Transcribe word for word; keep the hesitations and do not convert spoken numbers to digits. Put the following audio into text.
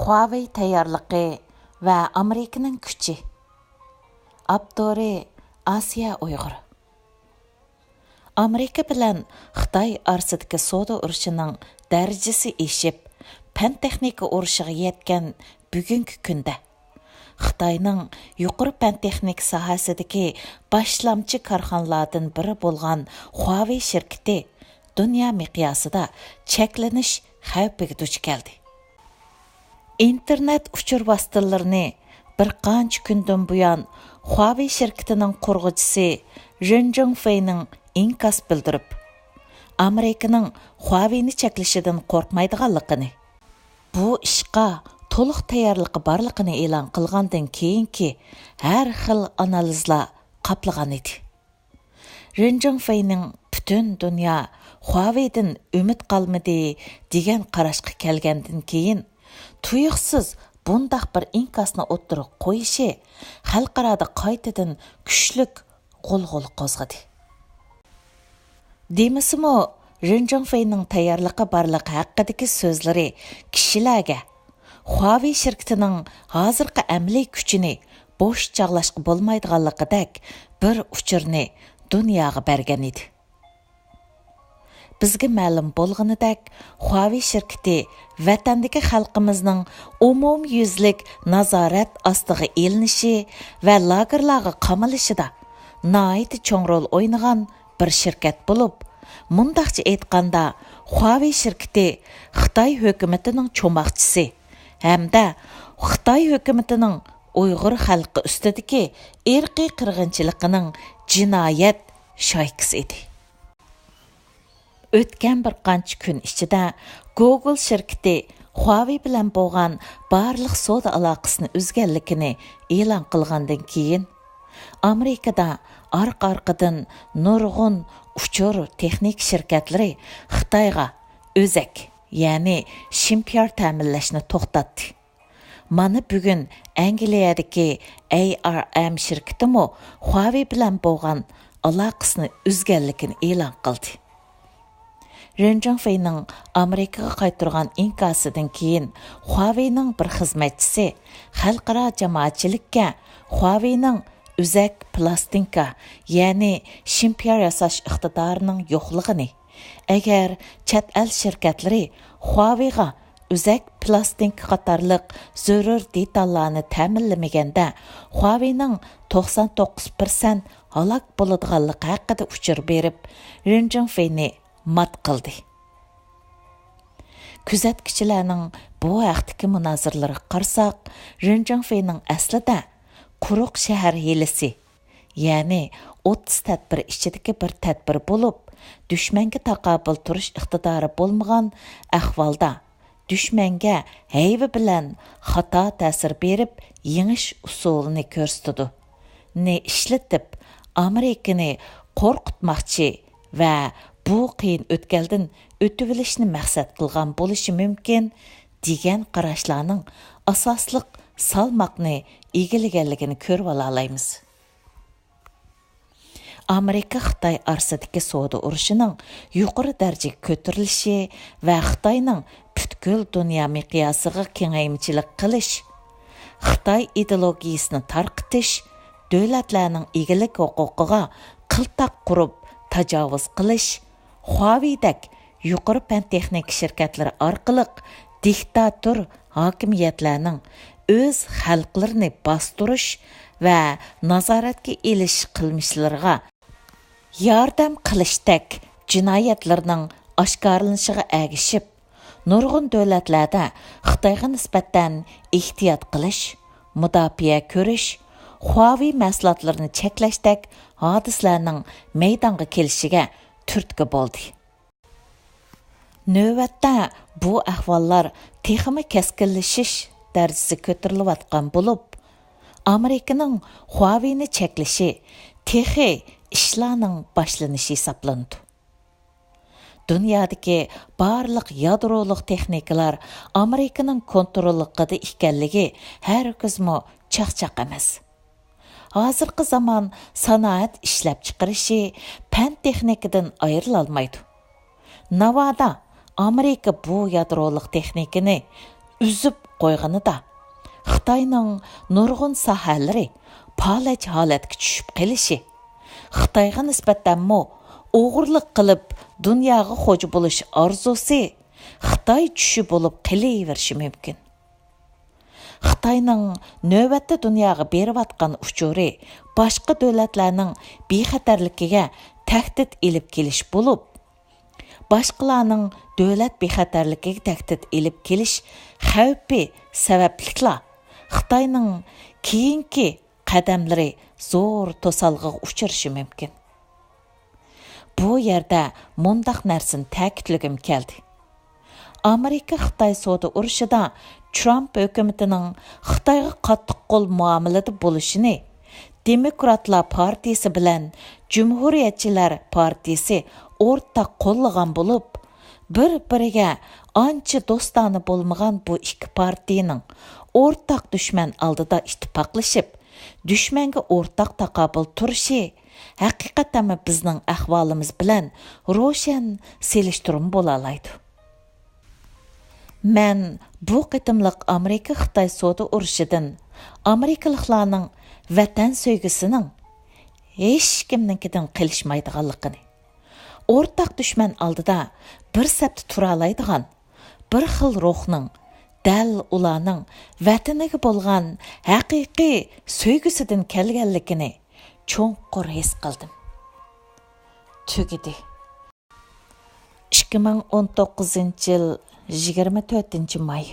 خۇاۋېي تەييارلىقى ۋە ئامېرىكىنىڭ كۈچى. ئاپتورى: ئاسىيە ئۇيغۇر. ئامېرىكا بىلەن خىتاي ئارىسىدىكى سودا ئۇرۇشىنىڭ دەرىجىسى ئېشىپ، پەن-تېخنىكا ئۇرۇشىغا يەتكەن بۈگۈنكى كۈندە، خىتاينىڭ يۇقىرى پەن-تېخنىكا ساھەسىدىكى باشلامچى كارخانىلاردىن بىرى بولغان خۇاۋېي شىركىتى دۇنيا مىقياسىدا چەكلىنىش خەۋپىگە دۇچ كەلدى. ئىنتېرنېت ئۇچۇر ۋاسىتىلىرىنى بىر قانچە كۈندىن بۇيان خۇاۋېي شىركىتىنىڭ قۇرغۇچىسى رېن جۇڭفېينىڭ ئىنكاس بىلدۈرۈپ، ئامېرىكىنىڭ خۇاۋېينى چەكلىشىدىن قورقمايدىغانلىقىنى، بۇ ئىشقا تولۇق تەييارلىقى بارلىقىنى ئېلان قىلغاندىن كېيىنكى ھەر خىل ئانالىزلار قاپلىغان ئىدى. رېن جۇڭفېينىڭ پۈتۈن دۇنيا خۇاۋېيدىن ئۈمىد قالمىدى دېگەن قاراشقا كەلگەندىن كېيىن، تۇيۇقسىز بۇنداق بىر ئىنكاسنى ئوتتۇرىغا قويۇشى خەلقئارادا قايتىدىن كۈچلۈك غۇلغۇلا قوزغىدى. دېمىسىمۇ، رېن جۇڭفېينىڭ تەييارلىقى بارلىقى ھەققىدىكى سۆزلىرى كىشىلەرگە خۇاۋېي شىركىتىنىڭ ھازىرقى ئەمەلىي كۈچىنى بوش چاغلاشقا بولمايدىغانلىقىدەك بىر ئۇچۇرنى دۇنياغا بەرگەن ئىدى. بىزگە مەلۇم بولغىنىدەك، خۇاۋېي شىركىتى ۋەتەندىكى خەلقىمىزنىڭ ئومۇميۈزلۈك نازارەت ئاستىغا ئېلىنىشى ۋە لاگېرلارغا قامىلىشىدا ناھايىتى چوڭ رول ئوينىغان بىر شىركەت بولۇپ، مۇنداقچە ئېيتقاندا، خۇاۋېي شىركىتى خىتاي ھۆكۈمىتىنىڭ چوماقچىسى ھەمدە خىتاي ھۆكۈمىتىنىڭ ئۇيغۇر خەلقى ئۈستىدىكى ئىرقىي قىرغىنچىلىقىنىڭ جىنايەت شايكىسى ئىدى. ئۆتكەن بىر قانچە كۈن ئىچىدە گوگول شىركىتى خۇاۋېي بىلەن بولغان بارلىق سودا ئالاقىسىنى ئۈزگەنلىكىنى ئېلان قىلغاندىن كېيىن، ئامېرىكىدا ئارقا-ئارقىدىن نۇرغۇن ئۇچۇر تېخنىكا شىركەتلىرى خىتايغا ئۆزەك، يەنى شىمپىيار تەمىنلەشنى توختاتتى. مانا بۈگۈن ئەنگلىيەدىكى ئەي ئار ئەم شىركىتىمۇ خۇاۋېي بىلەن بولغان ئالاقىسىنى ئۈزگەنلىكىنى ئېلان قىلدى. رېن جۇڭفېينىڭ ئامېرىكىغا قايتۇرغان ئىنكاسىدىن كېيىن، خۇاۋېينىڭ بىر خىزمەتچىسى خەلقئارا جامائەتچىلىككە خۇاۋېينىڭ ئۈزەك پىلاستىنكا، يەنى شىمپىيار ياساش ئىقتىدارىنىڭ يوقلۇقىنى، ئەگەر چەت ئەل شىركەتلىرى خۇاۋېيغا ئۈزەك پىلاستىنكا قاتارلىق زۆرۈر دېتاللارنى تەمىنلىمىگەندە، خۇاۋېينىڭ توقسان توققۇز پىرسەنت ھالاك بولىدىغانلىقى ھەققىدە ئۇچۇر بېرىپ، رېن جۇڭفېينى مات قىلدى. كۆزەتكۈچىلەرنىڭ بۇ ھەقتىكى مۇنازىرىلىرىگە قارىساق، رېن جۇڭفېينىڭ ئەسلىدە قۇرۇق شەھەر ھىيلىسى، يەنى ئوتتۇز تەدبىر ئىچىدىكى بىر تەدبىر بولۇپ، دۈشمەنگە تاقابىل تۇرۇش ئىقتىدارى بولمىغان ئەھۋالدا، دۈشمەنگە ھەيۋە بىلەن خاتا تەسىر بېرىپ يېڭىش ئۇسۇلىنى كۆرسىتىدۇ، نى ئىشلىتىپ، ئامېرىكىنى قورقۇتماقچى ۋە بۇ قىيىن ئۆتكەلدىن ئۆتۈۋېلىشنى مەقسەت قىلغان بولۇشى مۇمكىن، دېگەن قاراشلارنىڭ ئاساسلىق سالماقنى ئىگىلىگەنلىكىنى كۆرۈۋالالايمىز. ئامېرىكا-خىتاي ئارىسىدىكى سودا ئۇرۇشىنىڭ يۇقىرى دەرىجىگە كۆتۈرۈلۈشى ۋە خىتاينىڭ پۈتكۈل دۇنيا مىقياسىغا كېڭەيمىچىلىك قىلىش، خىتاي ئىدېئولوگىيىسىنى تارقىتىش، دۆلەتلەرنىڭ ئىگىلىك ھوقۇقىغا قىلتاق قۇرۇپ تاجاۋۇز قىلىش، خۇاۋېيدەك يۇقىرى پەن-تېخنىكا شىركەتلىرى ئارقىلىق دىكتاتور ھاكىمىيەتلەرنىڭ ئۆز خەلقلىرىنى باستۇرۇش ۋە نازارەتكە ئېلىش قىلمىشلىرىغا ياردەم قىلىشتەك جىنايەتلىرىنىڭ ئاشكارىلىنىشىغا ئەگىشىپ، نۇرغۇن دۆلەتلەردە خىتايغا نىسبەتەن ئېھتىيات قىلىش، مۇداپىئە كۆرۈش، خۇاۋېي مەھسۇلاتلىرىنى چەكلەشتەك ھادىسىلەرنىڭ مەيدانغا كېلىشىگە تۈرتكە بولدى. نۆۋەتتە بۇ ئەھۋاللار تېخىمۇ كەسكىنلىشىش دەرىجىسىگە كۆتۈرۈلۈۋاتقان بولۇپ، ئامېرىكىنىڭ خۇاۋېينى چەكلىشى تېخى ئىشلارنىڭ باشلىنىشى ھېسابلىنىدۇ. دۇنيادىكى بارلىق يادرولۇق تېخنىكىلار ئامېرىكىنىڭ كونتروللۇقىدا ئىكەنلىكى ھەرگىزمۇ چاقچاق ئەمەس. ھازىرقى زامان سانائەت ئىشلەپچىقىرىشى پەن-تېخنىكىدىن ئايرىلالمايدۇ. ناۋادا ئامېرىكا بۇ يادرولۇق تېخنىكىنى ئۈزۈپ قويغىنىدا، خىتاينىڭ نۇرغۇن ساھەلىرى پالەچ ھالەتكە چۈشۈپ قېلىشى، خىتايغا نىسبەتەنمۇ ئوغرىلىق قىلىپ دۇنياغا خوجا بولۇش ئارزۇسى خىتاي چۈشى بولۇپ قېلىۋېرىشى مۇمكىن. خىتاينىڭ نۆۋەتتە دۇنياغا بېرىۋاتقان ئۇچۇرى باشقا دۆلەتلەرنىڭ بىخەتەرلىكىگە تەھدىت ئېلىپ كېلىش بولۇپ، باشقىلارنىڭ دۆلەت بىخەتەرلىكىگە تەھدىت ئېلىپ كېلىش خەۋپى سەۋەبلىكلا خىتاينىڭ كېيىنكى قەدەملىرى زور توسالغۇغا ئۇچرىشى مۇمكىن. بۇ يەردە مۇنداق نەرسىنى تەكىتلىگۈم كەلدى. ئامېرىكا-خىتاي سودا ئۇرۇشىدا ترامپ ھۆكۈمىتىنىڭ خىتايغا قاتتىق قول مۇئامىلىدە بولۇشىنى دېموكراتلار پارتىيىسى بىلەن جۇمھۇرىيەتچىلەر پارتىيىسى ئورتاق قوللىغان بولۇپ، بىر-بىرىگە ئانچە دوستانە بولمىغان بۇ ئىككى پارتىيىنىڭ ئورتاق دۈشمەن ئالدىدا ئىتتىپاقلىشىپ، دۈشمەنگە ئورتاق تاقابىل تۇرۇشى ھەقىقەتەنمۇ بىزنىڭ ئەھۋالىمىز بىلەن روشەن سېلىشتۇرما بولالايدۇ. مەن بۇ قېتىملىق ئامېرىكا-خىتاي سودا ئۇرۇشىدىن ئامېرىكىلىقلارنىڭ ۋەتەن سۆيگۈسىنىڭ ھېچكىمنىڭكىدىن قېلىشمايدىغانلىقىنى، ئورتاق دۈشمەن ئالدىدا بىر سەپتە تۇرالايدىغان، بىر خىل روھنىڭ، دەل ئۇلارنىڭ ۋەتىنىگە بولغان ھەقىقىي سۆيگۈسىدىن كەلگەنلىكىنى چوڭقۇر ھېس قىلدىم. تۈگىدى. ئىككى مىڭ ئون توققۇزىنچى يىل يىگىرمە تۆتىنچى ماي.